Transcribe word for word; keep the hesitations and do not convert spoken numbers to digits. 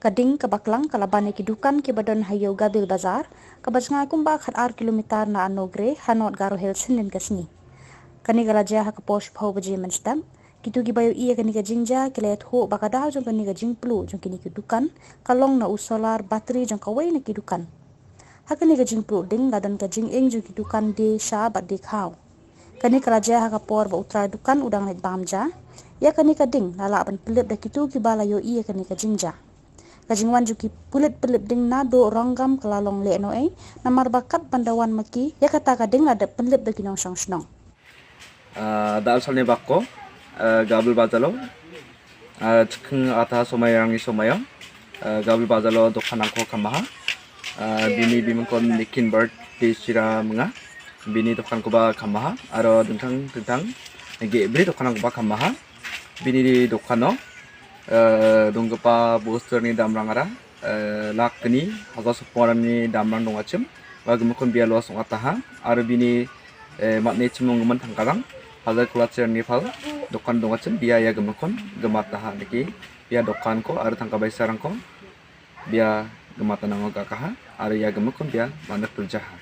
Ka ding kaba klang ka la ban ïa ki dukan kiba don ha Ïew Gabil Bazar, kaba jngai kumba khat ar kilometer na Anogre, ha North Garo Hills hynnin ka sngi. Kane ka la jia ha ka por shiphew baje mynstep. Kito kiba ïohi ïa kane ka jingjia ki la ïathuh ba ka daw jong kane ka jingpluh jong kine ki dukan ka long na u solar battery jong kawei na ki dukan. Ha kane ka jingpluh ding la don ka jinging jong ki dukan die sha bad die khaw. Kane ka la jia ha ka por ba u trai dukan u dang leit bam ja. Ïa kane ka ding la lah ban pynlip da kito kiba la ïohi ïa kane ka jingjia. Ka jingwan jong ki pulit pynlip ding naduh Ronggam ka la long lehnohei, namar ba kat ban da wan ma ki, ïa kata ka ding la dep pynlip da ki nongshong shnong. Ah, da al salne bako, ah, Gabil Bazalo. Ah, chikeng ata somai rangi somai. Ah, Gabil Bazalo dokan angko kamaha. Ah, bini bimengkon Nikin Bird di sira menga. Bini dokan koba kamaha. Aro dengtang dengtang. Ge bri dokan koba kamaha. Bini di dokano. Eh, dongkapa booster ni damrang ara, eh, lak ni, hajar sapor ni damrang dong achim, wa gumukun bia los ong ataha, ar bini, eh, mat ni chimong guman tangkarang, hajar kula cher ni pal, dokan dong achim, bia ya gumukun, gumat taha niki, bia dokan ko, ar tangka bai sarang ko, bia gumat tanang ga kaha, ar ya gumukun bia, manak puljaha.